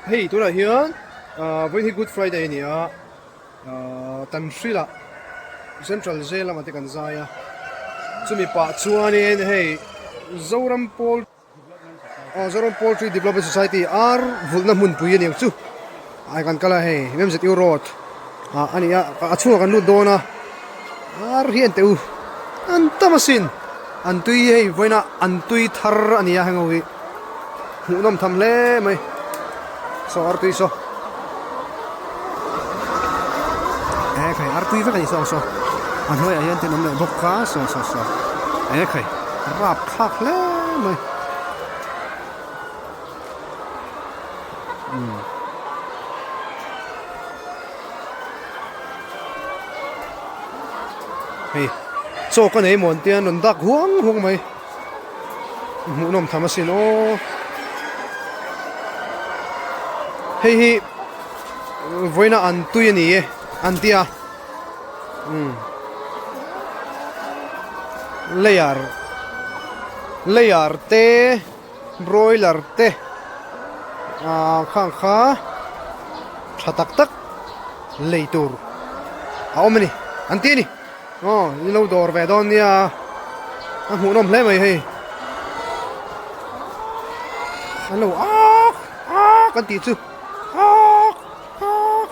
Hei tunah hian ah vawiin hi good friday a ni a ah Tanhril ah central jail lamah te kan zai a chumi pah chuanin hei Zoram pawl aw Zoram poultry development society ar vulhna hmunpui a ni ang chu ai kan kal a hei MZU road ah a ni a a chhungah kan lut dawn a ar hi an teh u an tam asin an tui hei vawiin ah an tui thar a ni a heng ho hi. Hmuhnawm tham hle mai saw artui saw e khai artui vek a ni saw saw a hnuaiah hian ten awm leh bawk a saw saw saw e khai rap thlak hle mai umm. Hei chaw ka nei mawn te an rawn dak huang huang mai. Hmuhnawm tham asin aw. Hei hi vawiina an tui a ni e an tia umm layer layer te broiler te ah khang kha tha tak tak lei tur a awm a ni an ti a ni. Aw i lo dawr ve dawn nia a hmuhnawm hle mai hei an lo ak ak an tih chu ak ak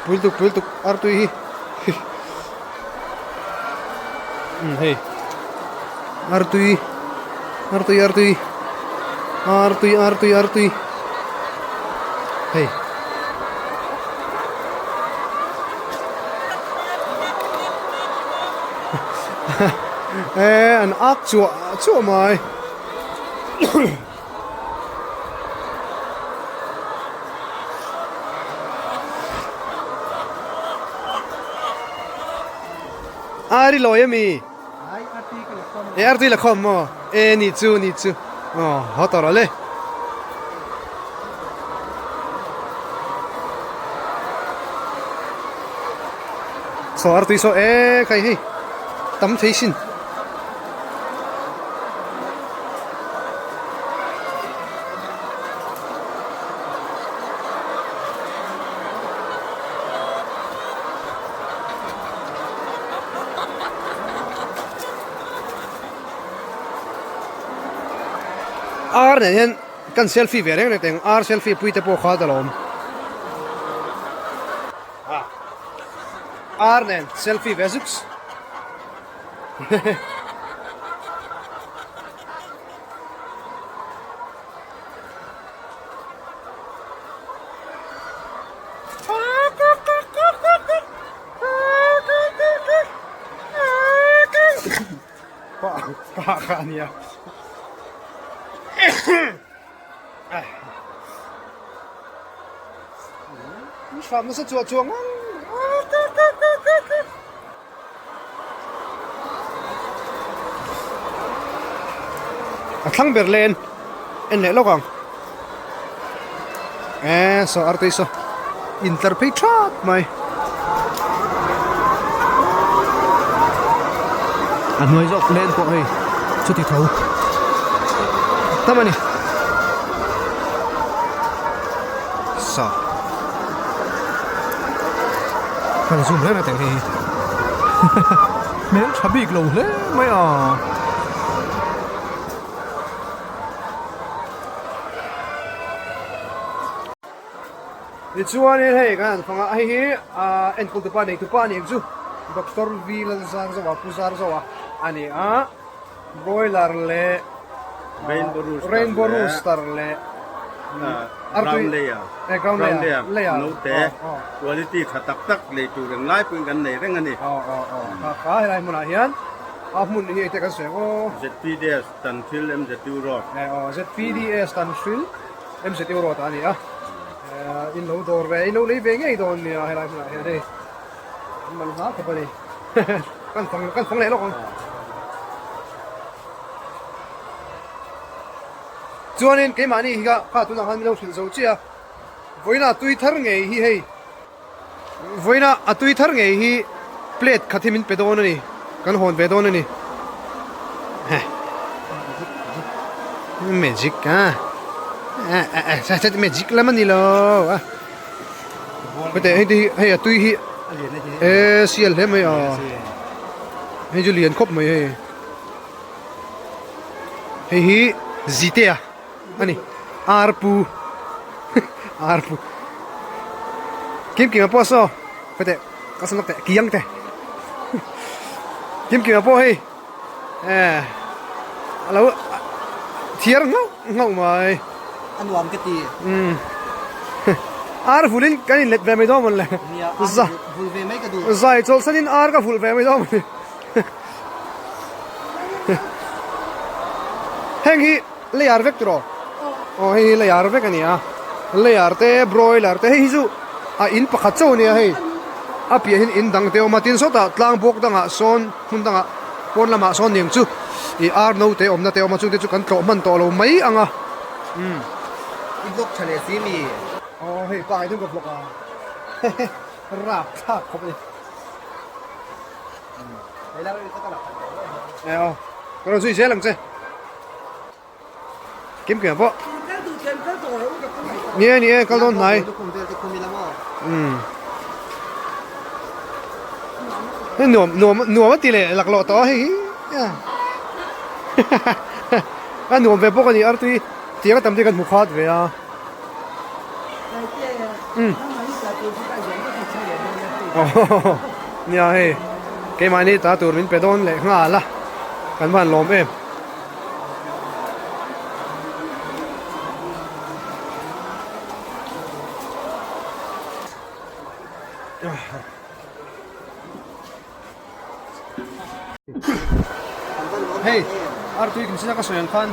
pui lutuk pui lutuk artui hi umm hei artui artui artui artui artui artui hei. E an ak chuah chuah mai Ari lawi ami e artui la khawm maw e ni chu ni chu aw haw tawh rawh le. Saw artui saw e khai hei tam thei sin. Ar nen hian kan selfie ve reng reng teng ar selfie pui te pawh kha ta lawm ar nen selfie ve zuks Pa kha a nia. Hram nasa chuah chuah ngang. A thlang ber len en leh lawk ang. E saw artui saw intlar phei that mai. A hnuai zawk len pawh hei chuti tho tam a ni. Saw kan zoom reng a teng hei hi hmel tha bik lo hle mai a. Tichuanin hei kan han fang a, hei hi ah enkawl tupa nei tupa a ni ang chu Doctor V Lalzarzoa Pu Zarzoa a ni a, broiler leh rainbow rooster leh ground layer ground layer note quality tha tak tak lei tur englai pawhin kan nei reng a ni. Aw aw aw kha kha helai hmunah hian a hmun hi engte kan sawi ang aw. ZPDS Tanhril MZU Road. Eh aw ZPDS Tanhril MZU Road ah a ni a. Eh in lo dawr ve in lo lei ve ngei dawn nia helai hmunah hian hei an man hla khawp a ni. Kan fang kan fang leh lawk ang. Chuanin keimahni hi kha kha tunah khan min lo hrilh zo chiah a. Vawiinah tui thar ngei hi hei. Vawiina a tui thar ngei hi plate khat hi min pe dawn a ni, kan hawn ve dawn a ni. Magic a. Magic lam a ni lo a. Hete hei te hi hei a tui hi e sial hle mai a. Hei chu lian khawp mai hei. Hei hi Zitea a ni Arpu Arpu Kim Kima pawh saw hete ka sawn lawk teh kiang te Kim Kima pawh hei eh a lo thiar nghauh nghauh mai a nuam ka ti umm ar vulin kan inlet ve mai dawn mawn le nia vul ve mai ka duh zai chawlhsanin ar ka vulh ve mai dawn mawn le. Heng hi leiar vek tiraw? Aw hei hi leiar vek a ni a, leiar te broiler te hei hi chu a in pakhat chauh a nia hei a piah hian in dang te a awm a tin sawtah tlang bawk dangah sawn hmun dangah pawn lamah sawn niang chu ih ar no te awmna te a awm a chungte chu kan tlawh hman tawh lo mai ang a umm. I vlog tha leh si mi? Aw hei pa ngai deuh ka vlog a rap thlak khawp a ni. E aw ka rawn zui zel ang che kim kim pawh ni e ni e kal dawn hnai umm hei nuam nuam nuam a ti leh laklawh tawh a hei hi a nuam ve bawk a ni artui tiang a tam te kan hmu khat ve a. Nia hei keimahni ta tur min pe dawn leh nghal a kan van lawm em. Hei artui kum sina ka sawi ang khan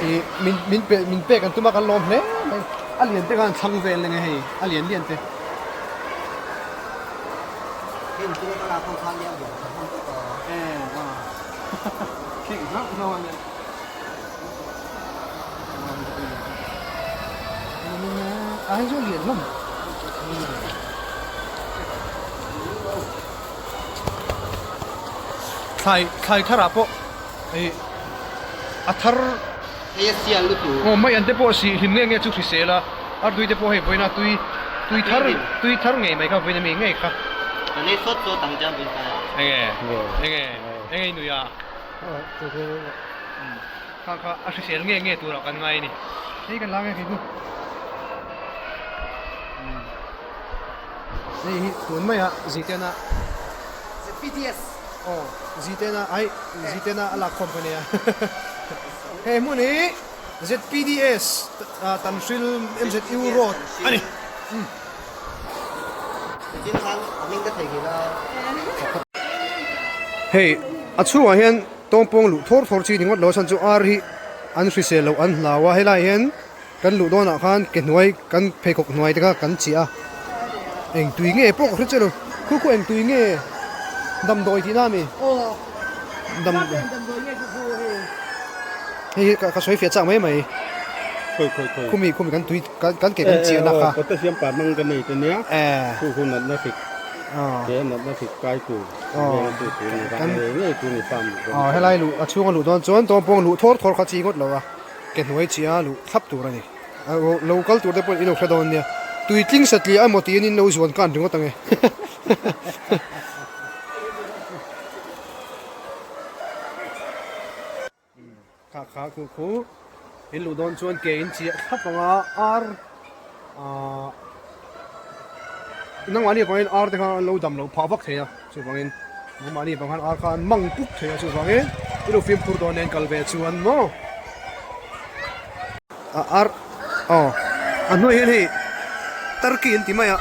ih min min pe min pek an tum a kan lawm hle mai a lian te khan thlang vel enge hei a lian lian te. A hei chu a lian hlawm. Thlai thlai tharah pawh ih a thar Hei a sial lutuk. Aw mai an te pawh sih hlim nge nge chu hrisel a, artui te pawh hei vawiin a tui tui thar tui thar ngei mai kha vawiin ami ngei kha. Ka nei sawt sawt ang chuan vawiin kha. Enge enge enge i nui a? Kha kha a hrisel nge nge turah kan ngai a ni. Hei kan la nge kei chu. Hei hi tun maia Zitena ZPTS aw Zitena ai Zitena a lak khawm ka nia hei hmun hi ZPDS Tanhril MZU road a ni. Hei a chhungah hian tawngpawng luh thawr thawr chi ni ngawt lo a chhan chu ar hi an hrisel loh an hlau a helaiah hian Kan luh dawnah khan ke hnuai kan pheikhawk hnuai te kha kan chiah a, eng tui nge pawh ka hre chiah lo, khu khu eng tui nge damdawi tihna a mi? Dam hei hi ka sawi fiah chak mai mai khumi khumi kan tui kan ke kan chiahna kha potassium pa hmang ka nei te nia khu khu natna hrik ke natna hrik kai tur helai luh a chhunga luh dawn chuan tawngpawng luh thawr thawr kha chi ngawt lo a. Ke hnuai chiah a luh thlap tur a ni. Lo kal tur te pawh in lo hre dawn nia. Tui tling satliah emaw tiin in lo zuan kan ringawt ang e. Kha kha khu khu in luh dawn chuan ke in chiah thlap ang a ar ah nangmahni avangin ar te kha an lo dam loh phah vak thei a chuvangin nangmahni avang khan ar kha an mang puk thei a chuvangin i lo fimkhur dawn nen kal ve chuan maw a ar aw a hnuai hian hei turkey an ti mai a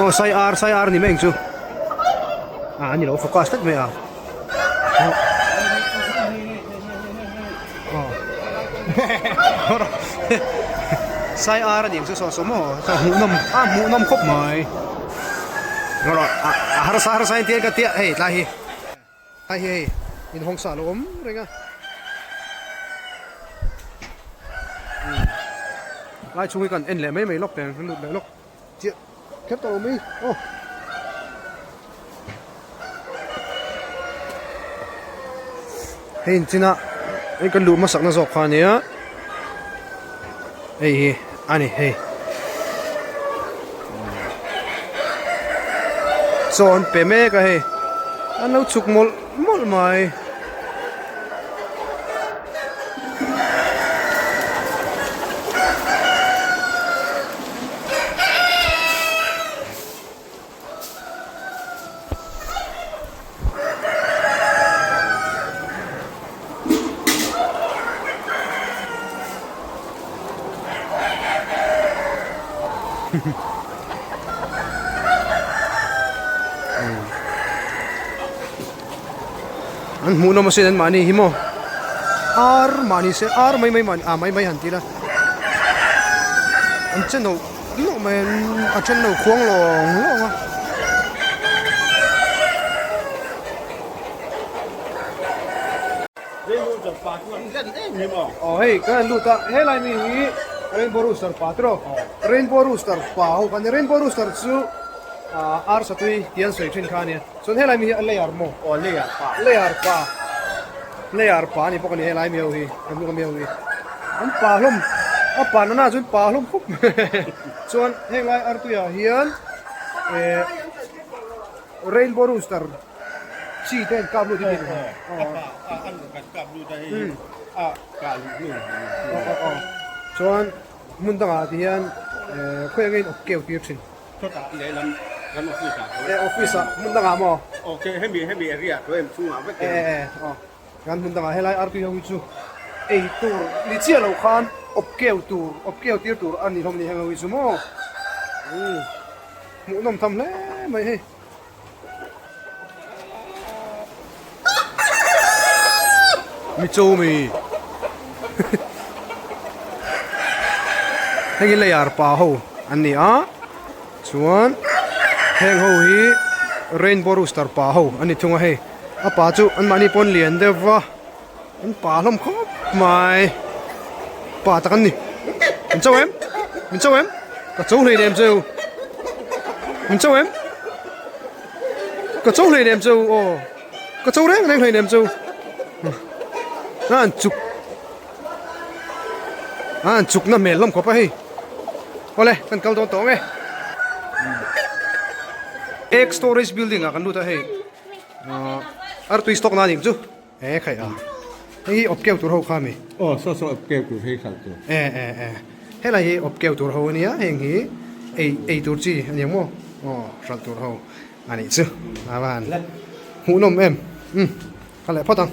aw sai ar sai ar ni mai ang chu a ani lo focus tlat mai a. Sai ar a ni ang chu saw saw maw hmuh nawm a hmuh nawm khawp mai rawh a harsa harsa in tia ka tia hei tlai hi tlai hi hei inhawng sa a lo awm reng a tlai chhung hi kan en leh mai mai lawk teh ang kan lut leh lawk chiah kher tawh lo mai aw. Hei in china hei kan luh hmasakna zawk kha ania. Hei hi a ni hei. Chaw an pe mek a hei. An lo chhuk mawlh mawlh mai. An hmuh nawm asin an mahni hi maw ar mahni se ar mai mai mahni ah mai mai han ti ila an che no. Hlauh mai a then lo khuang lawng lawng a. Aw hei ka han lut a helai mi hi Rainbow Rooster pa tiraw Rainbow Rooster pa ho kha nia Rainbow Rooster chu ah ar satui tih an sawi thin kha ania chuan helai mi hi a layer maw aw layer pa layer pa layer pa a ni bawk a ni helai mi ho hi kan hnung ami ho hi. An pa hlawm a pa nana chuan pa hlawm khawp chuan heng lai artuiah hian eh rainbow rooster chi te an kap lut hi chuan hmun dangah te hian eh khawi angin awp keu tir thin. Chutah lehlam kan office ah eh office ah hmun dangah maw? Okay hemi hemi area tho em chhungah vek eh eh aw. Kan hmun dangah helai artui ho hi chu ei tur ni chiah loh khan awp keu tur, awp keu tir tur a ni hlawm a ni heng ho hi chu maw. Umm hmuhnawm tham hle mai hei. Mi cho mi heng hi leiar pa ho an ni a chuan heng ho hi rainbow rooster pa ho an ni thung a hei. A pa chu an mahni pawn lian deuh va an pa hlawm khawp mai pa tak an ni min cho em min cho em ka cho hlei nem cheu min cho em ka cho hlei nem cheu aw ka cho reng reng hlei nem cheu a an chuk a an chuk na hmel hlawm khawp a hei awle kan kal dawn tawh ang e egg storage building ah kan lut a hei. Ahh artui stock na anih chu e khaih a hei hi awp keu tur ho kha ami aw saw saw awp keu tur hei khalh tur e e e helai hi awp keu tur ho ania heng hi ei ei tur chi ani ang maw aw hralh tur ho anih chu a van hmuhnawm em umm ka leh phawt ang.